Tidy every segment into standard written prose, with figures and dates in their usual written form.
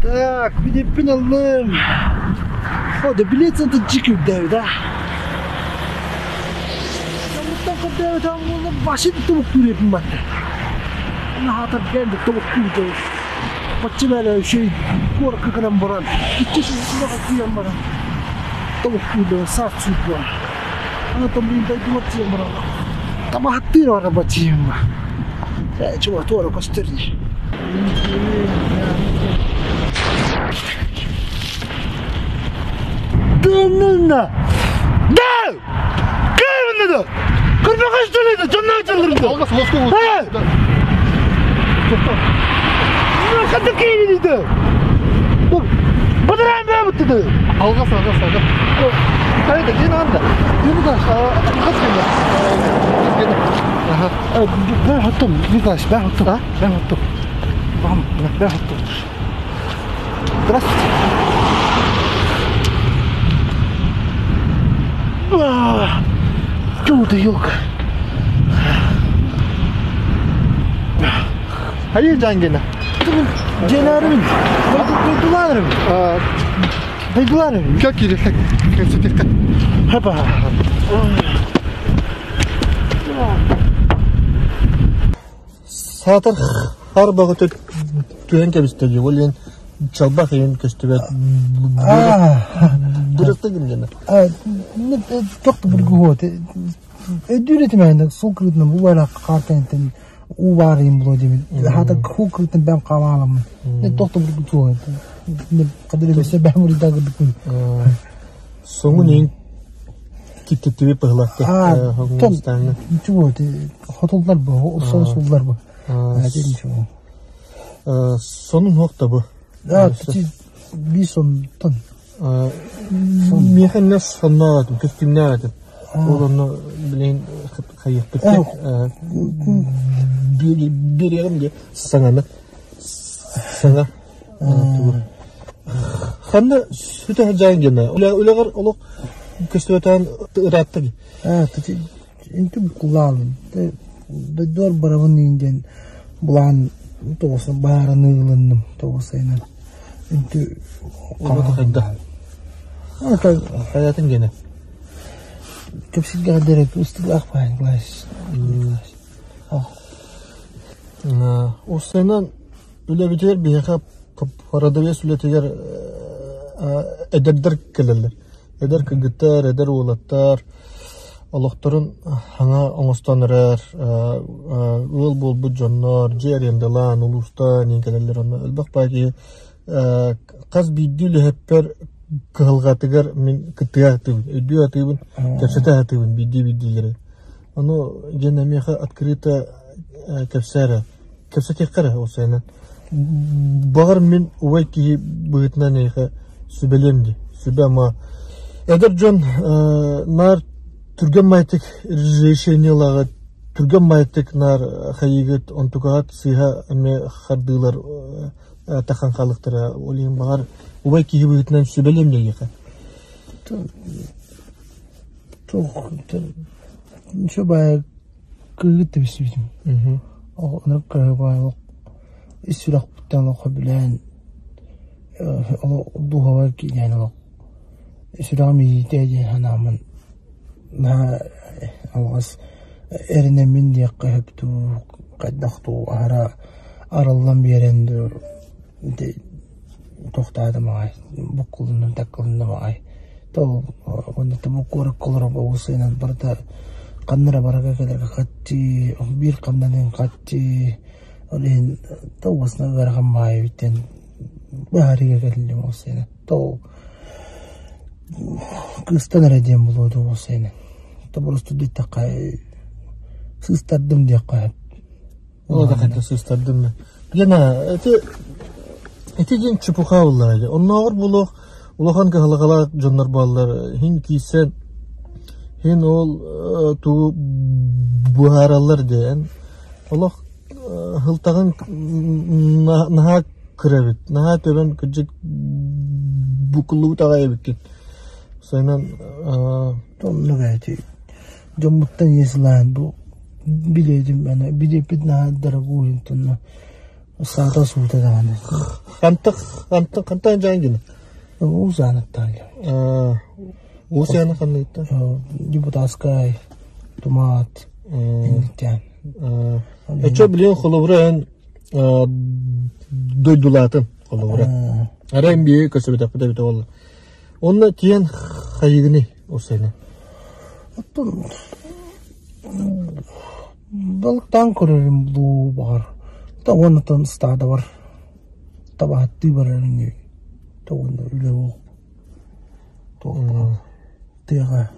Так, билиэппин ыллым. О, да билиэт сыаната дьик үрдээбит а. Дьоммуттан көрдөөбөтөҕүм буоллар башын тобуктуур этим барда. Наһаатар бэйэм да тобуктуур дьон. Бачча бээлэ үчүгэй куоракка кэлэн баран, икки сыл киирэн баран тобуктуур да саас сүүрдүөҕүм. Аны томмун дойдубар тиийэн баран табаһыттыыр барабар тиийэн ба. Ээ, чума туора көстөр дии. Дынна! Да! Кимнеде? Кырбаҕас төлөйдө, дьонноо чаллырды. Алгас Москва. Э! Ханна киирдиде? Быдыран бэбиттиде. Алгас, алгас, алгас. Хайда, дин анда. Хас гына. Аха. Ben hotum, Николаевич, ben hotum. Ben hotum. Ben hotum. Здравствуйте. Чудо, елка. Хайы жангена. Дьиэлээрибин, дойдулаарыбын. Дойдулаарыбын. Как или как? Хапа. Саатар хаар бөҕөтө түһэн кэбистэ дии, ол иһин чалбах иһин көстүбэт бырыста гиннэ. Туох да бургуһуот. Өйдүүр этим эһэнэ суол кырыытынан бу баара хаар кэнниттэн уу баар иһин буолуо диэбит. Хаата хуу кырыытынан бэйэм хаалаламмын. Туох да бургутуо. Хадыр өссө бэйэм уруйдаа курдукпун. Соҥун иһин киттиттиби пыһылахты. Чего хотуллар бу, суллар бу. Сонун хуох да бу. Би сонтон. Миэхэ иннэ сонноох этим, көстүүмнээх этим. Ол онно билигин хайыахпыт биэриэҕим диye саҥаны саҥа Ханна сүтэ сылдьаҕын диэмэ. Үлэҕэр олох көстүбэтэҕин ыраатта дии. Интим кулаалын дойдуар барабын диэн булаан тоҕуса баараны ылынным тоҕусайынан үнтү Оҕото хайда? Хайатын гиэнэ? Кэпсииргэ диэри ыстыылаах баайын класс. Уссайынан Үлэбитигэр биһиэхэ продавец үлэтигэр эдэрдэр кэлэллэр. Эдэр кыргыттар, эдэр уолаттар олохторун саҥа оҥостон эрэр, ыал буолбут дьоннор, дьиэ арендалаан, улуустаан иһин кэлэллэр. Онно элбэх баай киһи хас биирдии үлэһиппэр кыһалҕатыгар мин кыттыһа сатыыбын, өйдүү сатыыбын, кэпсэтэ сатыыбын биирдии-биирдиилэри. Ону дьэ миэхэ открыто кэпсээ эрэ. Кэпсэтиэххэ эрэ ол сайынан. Баҕар мин убай киһи быһыытынан эйиэхэ сүбэлиэм дии. Сүбэ-ама. Эдэр дьон наар түргэн маайтык решениелааҕыт, түргэн маайтык наар хайыыгыт, онтукаҕыт сыыһа эмиэ хардыылар тахан хаалыахтара. Ол иһин баҕар убай киһи быһыытынан сүбэлиэм дии эйиэхэ. Туох ничего Кыыһыт да билсибитим. Онон кыраһыбай ис сүрэхпиттэн олох сөбүлээн олох дууһабар киирэн олох сүрэҕим иитэ диэн санааммын наһаа алҕас эрэнэммин диэххэ сөп дуу, хайдах дуу аһара арыллан биэрэн дуу ити тохтоотум аҕай, буккулуннум таккылынным аҕай. То уонна бу куоракка олорор оҕус ыйынан барыта ханна эрэ барарга кэлэргэ хаччы биир хамнаныын хаччы ол иһин то уосна ыарахан баайы эбит диэн быһаарыыга кэллим оҕус ыйынан то кыыстан эрэ диэн буолуо дуу оҕус ыйынан то просто диэтэххэ сыыстардым диэххэ сөп. Ол да хайдах сыыстардым да. Гена, ити ити диэн чепуха буоллаҕа дии. Оннооҕор буолуох улахан кыһалҕалаах дьоннор бааллар. Иһин киирсэн, иһин ол тугу быһаараллар диэн. Олох һылтаҕын наһаа кыра эбит. Наһаа төбөн кырдьык букуллубут аҕай эбиккин. Сайынан Оннук эти дьоммуттан иэс ылаан бу билиэтим аны билиэппит наһаа дорогой онтон саата суута даҕаны. Хантах хантан хантан дьаан гына? Уус-Аанаттан. Уус Аана ханныгыттан? Депутатскай, Тумат, инниттэн. Өчө билин холобура эн дойдулаатын холобура. Ара NBA көсөбүтэппит эбитэ буолла. Онно тиэн хайыгыный осайна? Оттон балыктаан көрөрүм дуу баҕар. Та уоннатан ыстаада бар. Табаһыттыы барар ини. Та уонна үлэ буол. Тыаҕа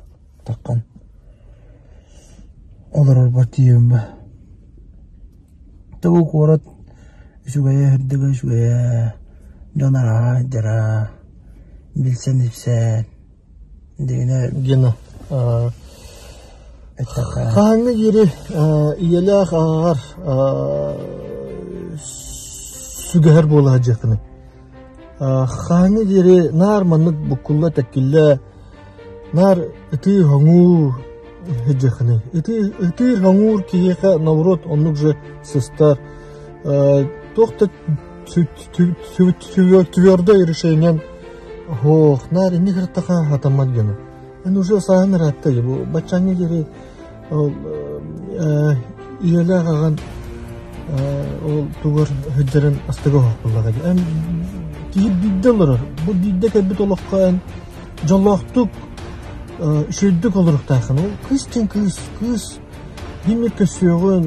таххан олорорбор тиийэбин ба. Тобу куорат үчүгэйэ үрдүгэ үчүгэйэ дьон арааһа дьара билсэн-ипсэн дигинэ Гена эттэххэ хаһааҥҥа диэри ийэлээх аҕаҕар сүгэһэр буола сылдьыаххыный? Хаһааҥҥа диэри наар маннык буккулла-тэккиллэ наар ытыы-хоҥуу сылдьыаххыный? Ытыыр-хоҥуур киһиэхэ наоборот оннук же сыстар. Туох да твердое решением ох, наар инник ырыттаха хатаммат гына. Эн уже сааһын ыраатта бу баччааҥҥа диэри ол ийэлээх аҕан ол тугар сылдьарын астыга оһохпуллаҕа дии. Эн киһи биирдэ олорор. Бу биирдэ кэлбит олоххо эн дьоллоохтук үчүгэйдик олоруохтааххын. Ол кыыс диэн кыыс, кыыс химмир көстүөҕүн,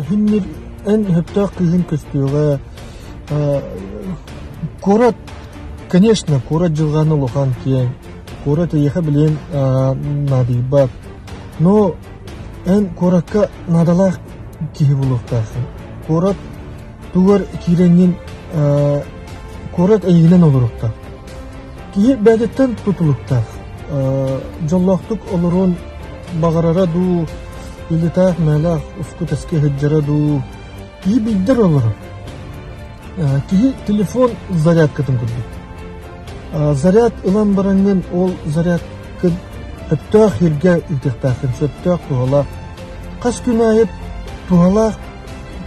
химмир эн сөптөөх кыыһын көстүөҕэ. Куорат, конечно, куорат дьылҕаан улахан киэҥ. Куорат эйиэхэ билигин наадыйбат. Но эн куоракка наадалаах киһи буолуохтааххын. Куорат тугар киирэҥҥин куорат эйигинэн олоруохтаах. Киһи бэйэтиттэн тутулуктаах. Дьоллоохтук олоруон баҕарара дуу, илитаах-мээлээх уску-тэски сылдьара дуу, киһи биирдэр олорор. Киһи телефон зарядкатын курдук. Заряд ылан бараҥҥын ол зарядкын сөптөөх сиргэ ыытыахтааххын, сөптөөх туһалаах. Хас күн аайы туһалаах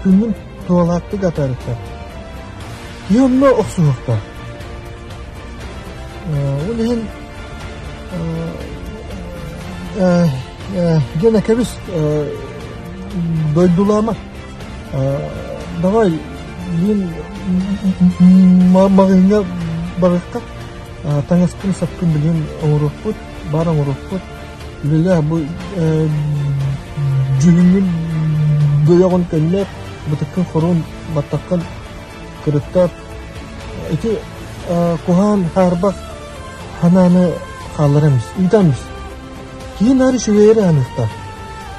күҥҥүн туһалаахтык атаарыахтаах. Киһи онно охсуһуохтаах. Ол иһин Гена кэбис дойдулаама. Давай мин маҕаһыыҥҥа барыахха таҥаспын-саппын билигин оҥоруохпут, баар оҥоруохпут. Үлэлээх бу дьүһүҥҥүн бөйөҕүн көннөр, бытыккын хоруун баттаххын кырыттар. Ити куһаҕан хаарбах санааны хаалларан эмис, ыытан эмис. Киһи наар үчүгэйи эрэ аныахтаах.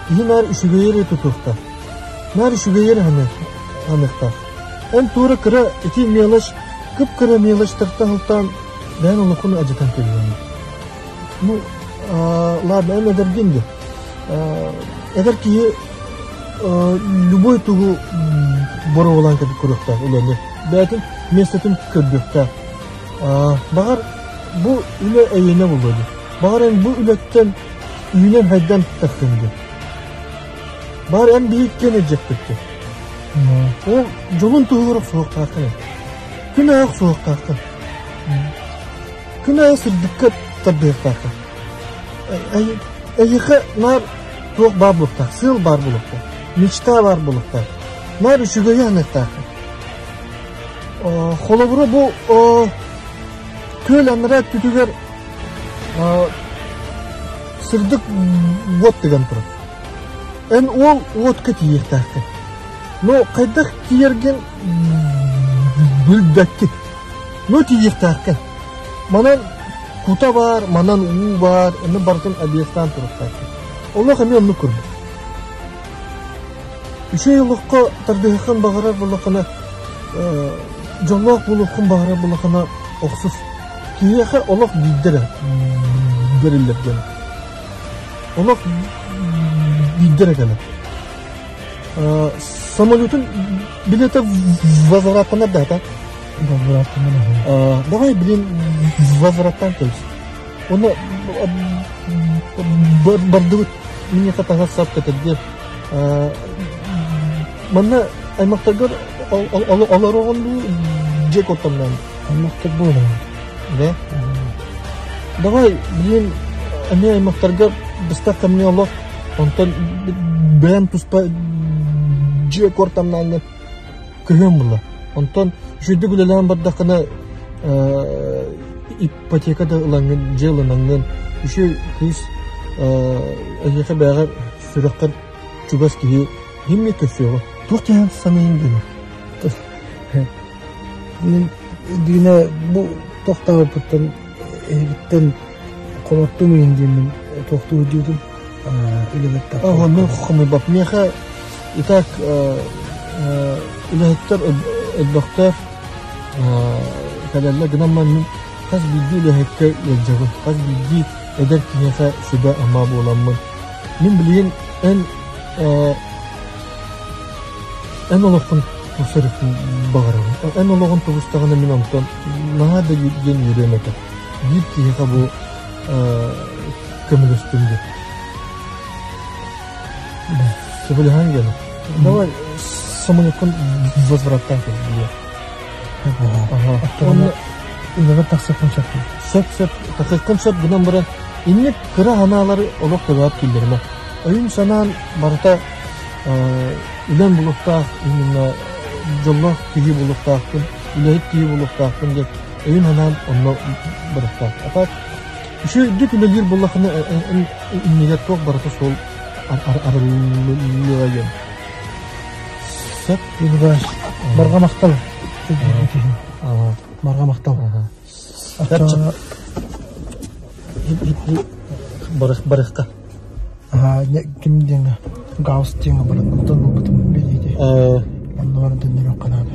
Киһи наар үчүгэйи эрэ тутуохтаах. Наар үчүгэйи эрэ аныахтаах. Эн туора кыра ити мелочь, кып-кыра мелочтартан ылтаан бэйэн олоххун адьатан кэбиһэҥҥин. Ну, ладно, эн эдэргин дии. Эдэр киһи любой тугу боруобалаан көрүөхтээх үлэни. Бэйэтин миэстэтин көрдүөхтээх. Баҕар, бу үлэ эйиэнэ буолуо дии. Баҕар эн бу үлэттэн үүнэн-сайдан тахсыаҥ дии. Баҕар эн биһиккин илдьэппиккин. Ол дьолун туһугар охсуһуохтааххын. Күн аайы охсуһуохтааххын. Күн аайы сырдыкка тардыһыахтааххын. Эйиэхэ наар туох баар буолуохтаах, сыал баар буолуохтаах, мечта баар буолуохтаах. Наар үчүгэйи аныахтааххын. Холобура бу күөл анараа өттүтүгэр сырдык уот тыган турар. Эн ол уотка тиийиэхтээххин. Но хайдах тиийэргин билбэккин. Но тиийиэхтээххин. Манан кута баар, манан уу баар, онно барытын объектаан туруохтааххын. Олох эмиэ оннук курдук. Үчүгэй олоххо тардыһыаххын баҕарар буоллаххына, дьоллоох буолуоххун баҕарар буоллаххына охсус. Киһиэхэ олох биирдэ эрэ бэриллэр диэн. Олох биирдэ эрэ кэлэр. Самолетун билиэтэ возвраттанар да так? Возвраттанар. Давай, блин, возвраттан кэбис. Оны бардыбыт миниэхэ таҥас сап кэтэрдиэ. Манна аймахтаргар олороҕун дуу, Дьиэ куттамнаан. Аймахтар буолар. Да? Давай, билин эмиэ аймахтарга быстах кэмҥэ олох, онтон бэйэм туспа дьиэ куортамнааҥҥын көһүөм була. Онтон үчүгэйдик үлэлээн бардаххына ипотека да ылаҥҥын, дьиэ ылынаҥҥын, үчүгэй кыыс эһиэхэ бэйэҕэр сүрэххэр чугас киһи кимҥэ көрсүөҕэ? Туох диэн саныыгын диэн? Мин дьиҥэ бу тохтообуппуттан эһигиттэн холоттум иһин диэммин туохтуу диэтим үлэбэттэх. Ону хомуйбап. Миэхэ и так үлэһиттэр элбэхтэр кэлэллэр гынан мин хас биирдии үлэһиккэ ыалдьабын, хас биирдии эдэр киһиэхэ сүбэ-ама буоламмын. Мин билигин эн эн олоххун тупсарыахпын баҕарабын. Эн олоҕун тубустаҕына мин онтон наһаа да диэн үөрүөм этэ. Биир киһиэхэ бу көмөлөстүм диэн. Сөбүлэһэн диэн. Давай самолёккун возвраттаан кэбиһиэ. Ага. Үлэбэр тахсыахпын сөп. Сөп сөп. Тахсыаххын сөп гынан баран инник кыра санаалары олох төбөҕөр киллэримэ. Өйүн-санаан барыта үлэм булуохтаах, именно дьоллоох киһи буолуохтаахпын, үлэһит киһи буолуохтаахпын диэн өйүн-санаан онно барыахтаах. А так үчүгэйдик үлэлиир буоллаххына иннигэр туох барыта суол арыллыа диэн. Сөп. Барҕа махтал. Барҕа махтал. Барыхха. Ким диэҥҥэ Гаус диэҥҥэ баран онтон ылбытым билиити. Онно баран төннөрүөххэ наада.